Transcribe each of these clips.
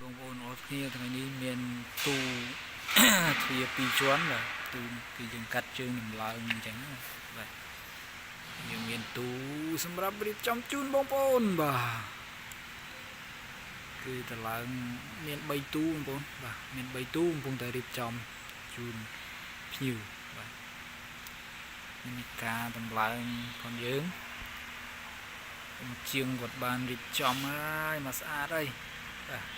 បងប្អូនអរគ្នាថ្ងៃនេះមានទូ ទ្វារពីរជាន់បាទទូគឺយើងកាត់ជើងដំឡើងអញ្ចឹងណាបាទយើងមានទូសម្រាប់រៀបចំជូនបងប្អូនបាទគឺតម្លើងមាន3ទូបងប្អូនបាទមាន3ទូកំពុងតែរៀបចំជូនភ្ញៀវបាទនេះការតម្លើងផងយើងជាងគាត់បានរៀបចំហើយមកស្អាតហើយបាទ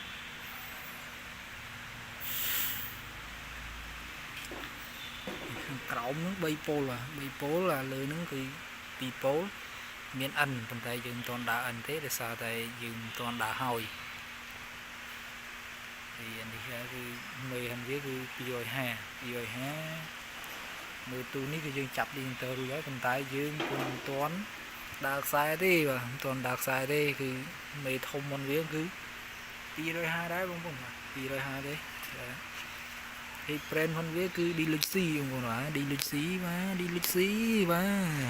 ខាងក្រោមហ្នឹង3ប៉ូលបាទ3ប៉ូលអាលើហ្នឹងគឺ2ប៉ូលមាន N ប៉ុន្តែយើងមិនទាន់ដើរ N ទេដោយសារតែយើងមិនទាន់ដើរហើយហើយអានេះគឺមេហ្នឹងវាគឺ250 250មើលទូនេះគឺយើងចាប់ enter រួចហើយប៉ុន្តែយើងពុំទាន់ដើរខ្សែទេបាទមិនទាន់ដើរខ្សែទេគឺមេធំមុនវាគឺ250ដែរបងប្អូនបាទ250ទេបាទ ហេ brand ផងវាគឺ Deluxe បងប្អូនបាទ Deluxe បាទ Deluxe បាទ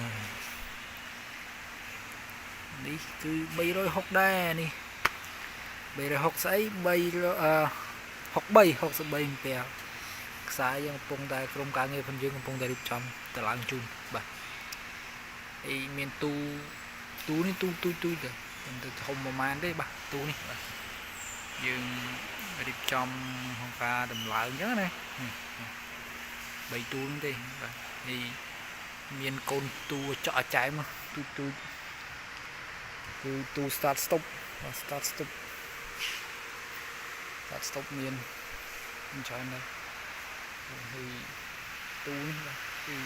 នេះគឺ360ដែរនេះ360ស្អី3អឺ63 63អំពែខ្សែយើងកំពុងតែក្រុមការងារផងយើងកំពុងតែរៀបចំតឡើងជូនបាទអីមានទូទូនេះទូទូទូទៅមិនទៅធំប្រហែលទេបាទទូនេះបាទយើងរៀបចំក្នុងការតម្លើងអញ្ចឹងណាបីទូហ្នឹងទេបាទនេះមានកូនទូចក់ចែមទូទូគឺទូ start stop បាទ start stop start stop មានច្រើនដែរហើយទូនេះបាទគឺ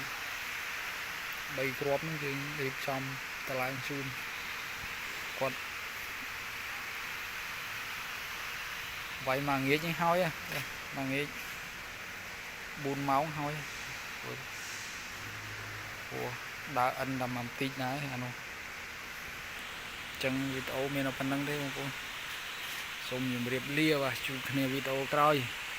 3គ្រាប់ហ្នឹងយើងរៀបចំតឡើងជូនគាត់វាយមកងាកនេះហើយមកងាក4ម៉ោងហើយព្រោះដើរអិនតែបន្តិចដែរអានោះអញ្ចឹងវីដេអូមានតែប៉ុណ្្នឹងទេបងប្អូនសូមជម្រាបលាបាទជួបគ្នាវីដេអូក្រោយ។